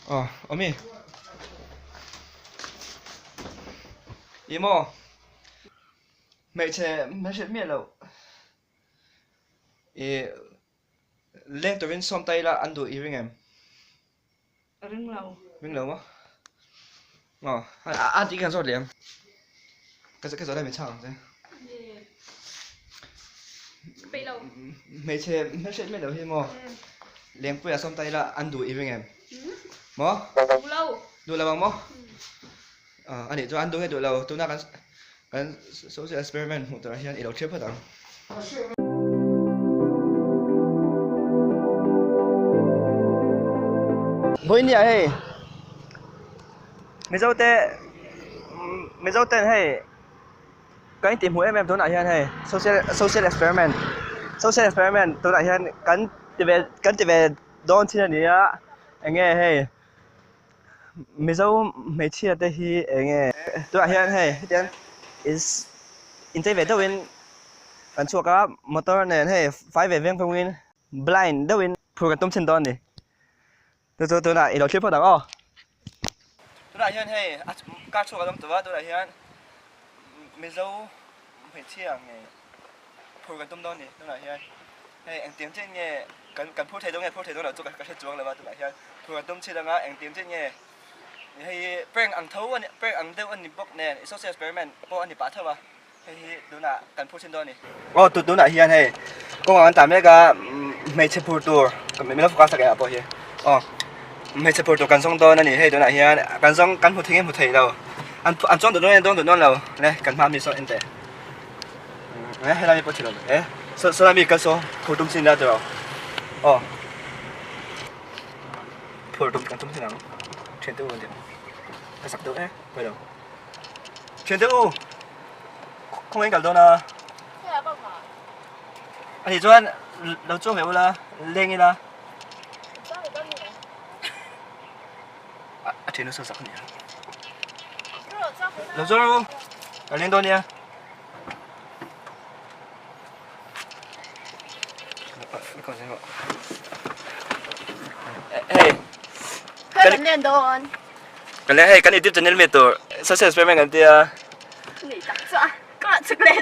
Aw awmi ih maw hmeichhe hmelhriat miah loh ih leng turin sawm ta ila an duh i ring em? Ring lo. Ring lo maw? Aw a tih kan zawt leh ang. Ka ka zawt lai min chhang ang che. Peih lo. Hmeichhe hmelhriat miah loh hi maw Lengpuia sawm ta ila an duh i ring em? Maw? Duh lo. Duh lo ang maw? A nih chuan an duh nge duh lo tuna kan kan social experiment hmuh turah hian i lo thlir phawt ang. Vawinia hei Mizo te Mizo ten hei kan intih hmuh em em tunah hian hei social social experiment social experiment tunah hian kan ti ve kan ti ve dawn chin a ni a eng nge hei Mizo hmeichhia te hi eng nge tunah hian hei hetiang is inchei ve deuhin kan chhuak a motor nen hei fai ve veng phungin blind deuhin phur kan tum chhin dawn a ni. Chu chu tunah i lo thlir phawt ang aw. Tunah hian hei a car chhuak an awm tawh a tunah hian Mizo hmeichhia nge phur kan tum dawn a ni tunah hian hei engtiang chiah nge kan kan phur thei dawn nge phur thei dawn lo chu ka hre chuang lo a tunah hian phur kan tum chhin anga engtiang chiah nge hei hi prank ang tho a ni prank ang deuh a ni bawk nen social experiment pawh a ni pah tho a. Hei hi tunah kan phur chin dawn a ni. Aw tu tunah hian hei kawngah an tah mek a hmeichhe phur tur min lo focus a keh ah pawh hi aw hmeichhe phur tur kan zawng dawn a ni hei tunah hian kan zawng kan hmu thei nge hmu thei lo an an chuang duh dawn nge dawn duh dawn lo le kan hma mi saw en teh e helai mi pawh thi lo e saw sawlai mi kal saw phur tum chin ila tiraw aw phur tum kan tum chin ang thian te u kan ti ka sak deuh e pawi lo. Thian te u, khawngaih in kal dawn a. A nih chuan lo chuang ve ula, leng ila. A thian nasa sak a nia. Lo chuang ru, kan leng dawn nia. Hei. Kan leng dawn. Kan leh hei kan YouTube channel mi tur social experiment kan tia. Ni tak chu a ka chuk leh.